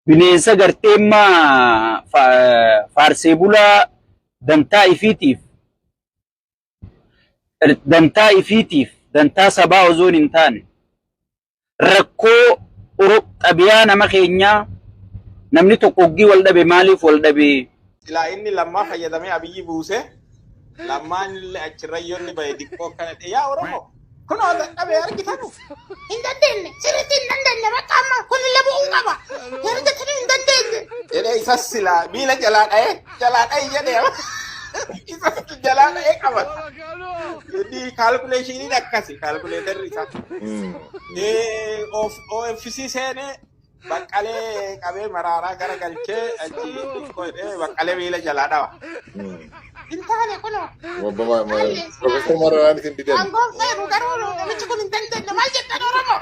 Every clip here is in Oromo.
Bineensa gartee immaa faarsee bulaa dantaa ifiitiif dantaa sabaa osoo hin taane rakkoo xabiyaa nama keenyaa, namni tokko hoggii wal dhabe maaliif wal dhabe? Silaa inni Lammaa fayyadamee Abiyyi buuse, Lammaan illee achirra yoonni bahe diqqoo akkana ta'e, yaa Oromoo kunoo dadhabee argitanu. Hin dandeenye, sirriitti hin dandeenye, bakka amma kun illee bu'uu qaba. Argatanii hin dandeenye. Jedhee isas silaa miila jalaa dha'e jedhee isas jalaa dha'ee qabata. Inni calculationiin akkasi, calculatorri isaa. OFC seenee Baqqalee qabee Maraaraa gara galchee achi xiqqoo jedhee Baqqalee miila jalaa dhawa. Hin taane kunoo. Profeesar Mararaan isin didan. Aangoon feeru garuu namichi kun hin dandeenye, maal jettan Oromoo?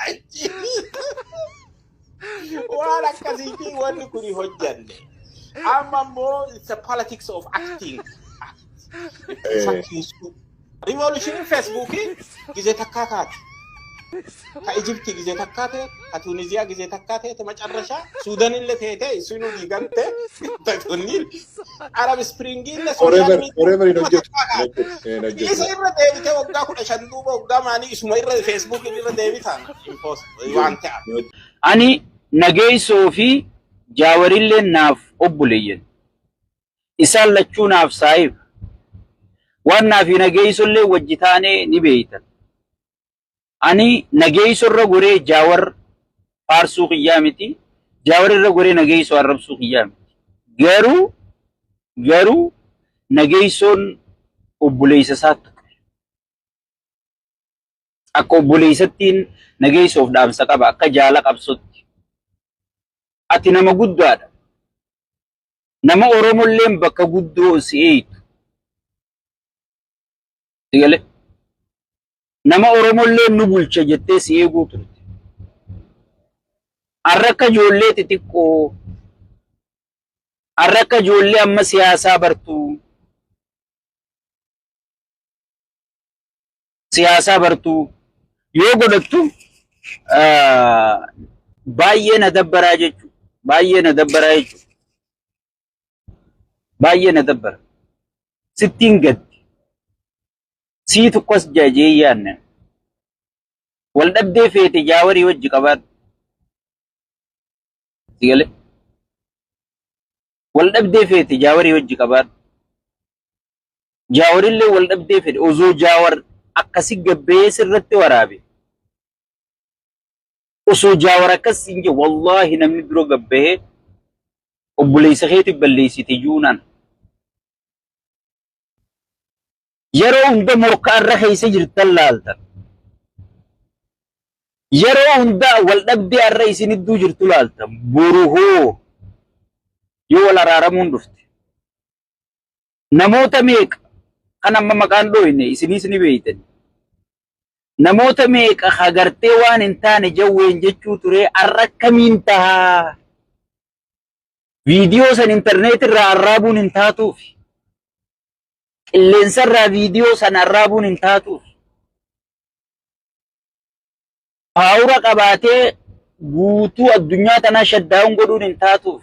Achi waan akkasiitii wanni kuni hojjanne. Amma immoo it's a politics of acting. Fakkeessuu. Revolution Facebookii gizee takkaa kaate. Ka Egypti gizee takkaa ta'e, ka Tunisiyaa gizee takkaa ta'e, macarrashaa Suudan illee teete isinuu diigamte tunniin Arab Spring illee Forever forever hin hojjetu. Hin hojjetu. Isa irra deebite waggaa 15 duuba waggaa maanii isuma irra Facebookiin irra deebitan impossible waan ta'an. Ani Nageessoo fi Jaawarillee naaf obboleeyyan. Isaan lachuu naaf saahiba. Waan naaf fi Nageessollee wajji taanee ni beeytan. Ani Nageessoo irra goree Jaawar faarsuu kiyyaa miti. Jaawar irra goree Nageessoo arrabsuu kiyyaa miti. Garuu Nageessoon obboleessa isaa tuqe. Akka obboleessattiin Nageessoof dhaamsa qaba, akka jaala qabsotti. Ati nama guddaadha. Nama Oromolleen bakka guddoo si eeytu. Sigale. Nama Oromolleen nu bulcha jettee si eeguu turte. Har'a akka ijoollee xixiqqoo, har'a akka ijoollee amma siyaasaa bartuu yoo godhattu baay'ee na dabbaraa jechuudha. Baay'ee na dabbaraa jechuudha. Baay'ee na dabbara. Sittiin gaddi. Sii tokkos jajee yaadne. Wal dhabdee feete Jaawarii wajji qabaadhu. Sigale. Wal dhabdee feete Jaawarii wajji qabaadhu. Jaawarillee wal dhabdee fedhe osoo Jaawar akkasi gabbee sirratti waraabe. Osoo Jaawar akkas hin jedhu, wallaahi namni dura gabbahee obboleessa keetiif balleessite juunaan. Yeroo hunda morkaa irra keessa jirtan laaltan. Yeroo hunda wal dhabdee har'a isin idduu jirtu laaltan. Boru hoo yoo wal araaramuun dhufte. Namoota meeqa kan amma maqaan dhooyne isinis ni beeytan. Namoota meeqa hagartee waan hin taane jawween jechuu ture har'a akkamiin tahaa? Viidiyoo san intarneet irraa arraabuun hin taatuuf. Qilleensa irraa viidiyoo san arraabuun hin taatuuf. Power qabaatee guutuu addunyaa tanaa shutdown godhuun hin taatuuf.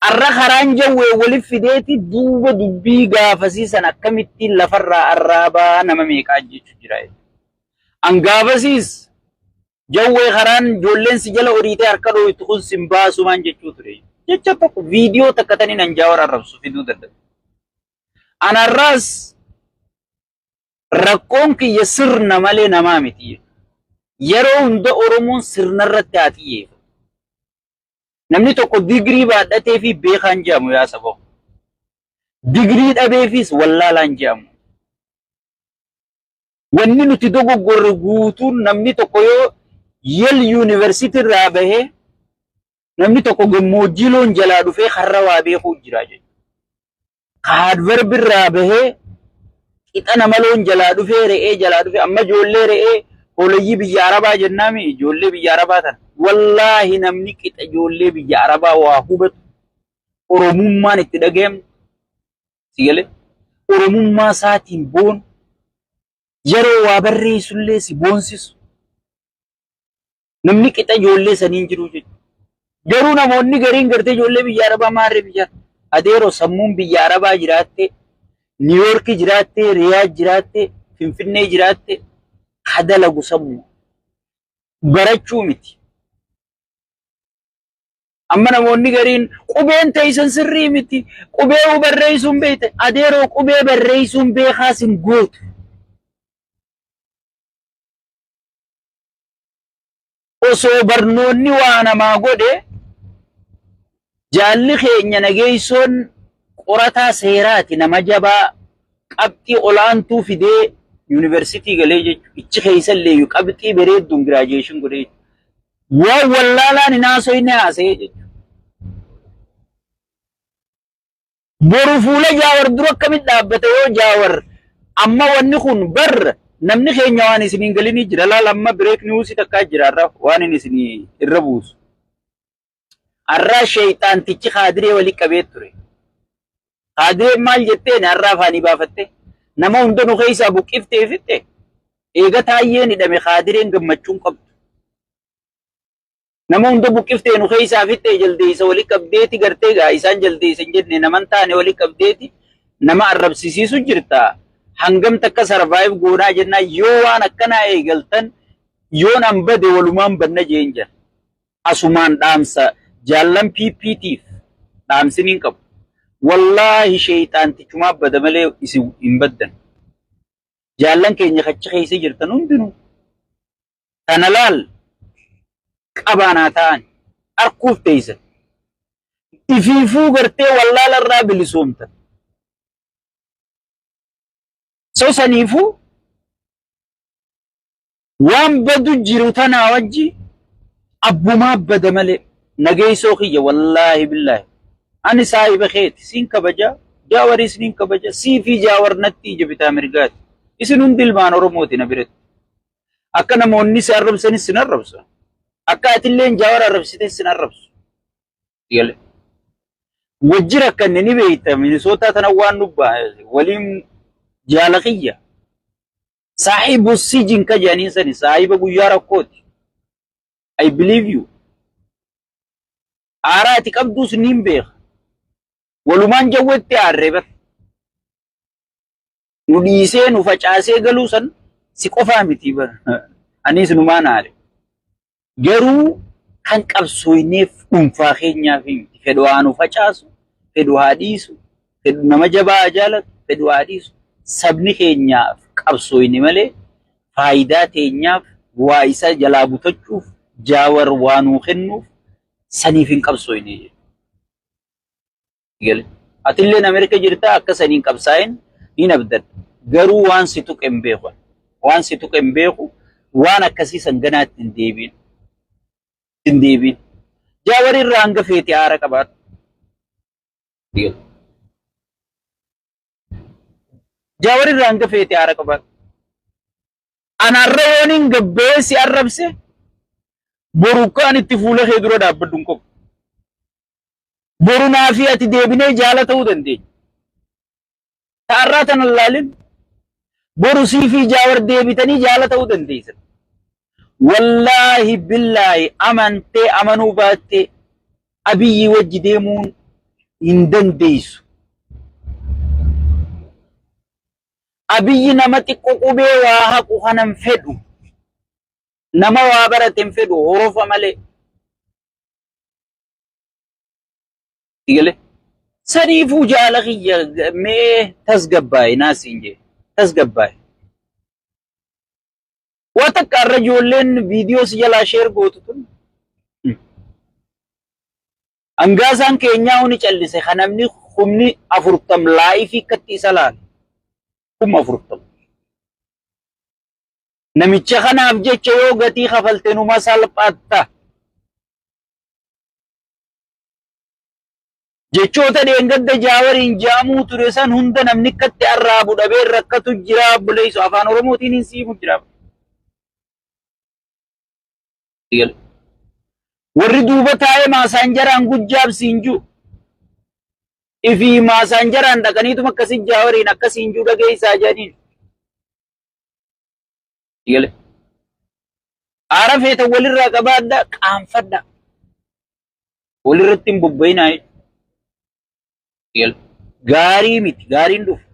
Arra karaan jawwee waliif fideeti duuba dubbii gaafasiisan akkamittiin lafarraa arraabaa nama meeqaa jechuu jira. An gaafasiis jawwee karaan ijoolleen si jala oriitee harka dhooytu kun sin baasumaan jechuu ture. Jecha tokko viidiyoo takka taniin an Jaawar arrabsu fiduu danda'u. Anarraas rakkoon kiyya sirna malee namaa miti. Yeroo hunda Oromoon sirna irratti haa xiyyeeffatu. Namni tokko digirii baadhatee fi beekaan jedhamu yaa saba. Digirii dhabeefis wallaalaan jedhamu. Wanni nuti dogoggorre guutuun namni tokko yoo Yale Yuunivarsiitii irraa bahee, namni tokko gammoojjii loon jalaa dhufee karra waa beekuu jira jechuudha. Harvard irraa bahee qixa nama loon jalaa dhufee, re'ee jalaa dhufee, amma ijoollee re'ee hoolayyii biyya Arabaa jennaami, ijoollee biyya Arabaa tana. Wallaahi namni qixa ijoollee biyya Arabaa waa hubatu, Oromummaan itti dhagayamtu, si galee, Oromummaa isaatiin boon yeroo waa barreessullee si boonsisu. Namni qixa ijoollee saniin jiru jechuudha. Garuu namoonni gariin gartee ijoollee biyya Arabaa maarree biyya adeeroo sammuun biyya Arabaa jiraatte, Niiyoorkii jiraatte, Riyaad jiraatte, Finfinnee jiraatte kadalagu sammuu barachuu miti. Amma namoonni gariin qubeen teessan sirrii miti. Qubee barreessuun beekte. Adeeroo, qubee barreessuun beekaas hin gootu. Osoo barnoonni waa namaa godhe, jaalli keenya nageessoon qorataa seeraati, nama jabaa qabxii olaantuu fidee yuunivarsiitii galee jechuudha. Ichi keessallee qabxii bareedduun graduation godhee jechuudha. Waan wallaalaan hin haasofne haasa'ee jechuudha. Boru fuula Jaawar dura akkamitti dhaabbata yoo Jaawar amma wanni kun bar namni keenya waan isiniin galinii jira? Laal, amma break news takkaa jira har'a waan inni isinii irra buusu. Har'aa sheeyxaantichi kaadiree walii qabee ture. Kaadireen maal jetteen har'aa afaanii baafatte? Nama hunda nu keessaa buqqiftee fixxe. Eega taayyeen hidhame kaadireen gammachuun qabdu. Nama hunda buqqiftee nu keessaa fixxe, jaldeessa walii qabdeeti gartee gaa isaan jaldeessa hin jenne, naman taane walii qabdeeti nama arrabsisiisu jirta. Hangam takka survive goonaa jennaa yoo waan akkanaa eegaltan, yoon an bade walumaan banna jeen jira. Asumaan dhaamsa jaallan PPTif dhaamsiniin qabu. Wallaahi, sheeyxaantichumaa bada malee isin hin baddan. Jaallan keenya kachi keessa jirtan hundinuu. Tana laal, qabaanaa ta'an arkuuf teessan. Ifiifuu gartee wallaala irraa bilisoomtan. So saniifuu waan badu jiru tanaa wajji abbumaa bada malee, nageessoo kiyya, wallaahi billaahi, ani saahiba keeti, siin kabaja, Jaawaris niin kabaja, sii fi Jaawar natti ija bitaa mirgaati. Isin hundi ilmaan Oromooti na biratti. Akka namoonni si arrabsanis sin arrabsa. Akka atilleen Jaawar arrabsites sin arrabsu. Gale. Wajji rakkanne ni beekta, Minisootaa tana waan nu waliin jaala kiyya. Saahibu sijin ka jedhaniin sani saahiba guyyaa rakkooti. I believe you. Aaraa ati qabduus niin beeka. Walumaan jawwetti aarree bar. Nu dhiisee nu facaasee galuu san si qofaa miti bar. Anis numaan aare. Garuu kan qabsooyneef dhuunfaa keenyaaf miti. Fedhu haa nu facaasu, fedhu haa dhiisu, fedhu nama jabaa haa jaalatu, fedhu haa dhiisu. Sabni keenyaaf qabsooyne malee faayidaa teenyaaf, waa isa jalaa butachuuf, Jaawar waa nuu kennuuf saniif hin qabsooyne jechuudha. Atilleen Ameerika jirtaa, akka saniin qabsaa'in hin abdadha. Garuu waan si tuqe hin beeku. Waan si tuqe hin beeku, waan akkasii san ganaatti hin deebiin. Hin deebiin. Jaawar irraa hanga feete aara qabaadhu. Jaawar irraa hanga feete aara qabaadhu. Anaarra yoon hin gabbee si arrabse, boru kaan itti fuula kee dura dhaabbadhu hin qabu. Boru naa fi ati deebinee jaala ta'uu dandeenya. Ta'arraa tana laalin, boru sii fi Jaawar deebitanii jaala ta'uu dandeessan. Wallaahi billaahi, amantee amanuu baattee Abiyyi wajji deemuun hin dandeessu. Abiyyi nama xiqqoo qubee waa haqu kanan fedhu. Nama waa barate hin fedhu, horofa malee. Sigale. Saniifuu jaala kiyya, mee tasgabbaa'e naasiin jee, tasgabbaa'e. Waa takka irra ijoolleen viidiyoo si jalaa share gootu tun. Hangaasaan keenyaa huni callise, kan namni 40,000 live akkatti isa laala. 40,000. Namicha kanaaf jecha yoo gatii kafalte numa salphatta. Jechoota dheengadda Jaawariin jaamuu ture san hunda namni akkatti arraabu dhabee rakkatu jira, obboleessu afaan Oromootiin hin siimu jira. Warri duuba taa'ee maasaan jaraan gujjaab siin jiru. Ifii maasaan jaraan dhaqaniituma akkasii Jaawariin akkasiin jiru dhageessaa jedhaniin. Aara feetan walirraa qabaadhaa, qaanfadhaa. Walirratti hin bobba'inaa jechuudha. Gaarii miti, gaariin dhufu.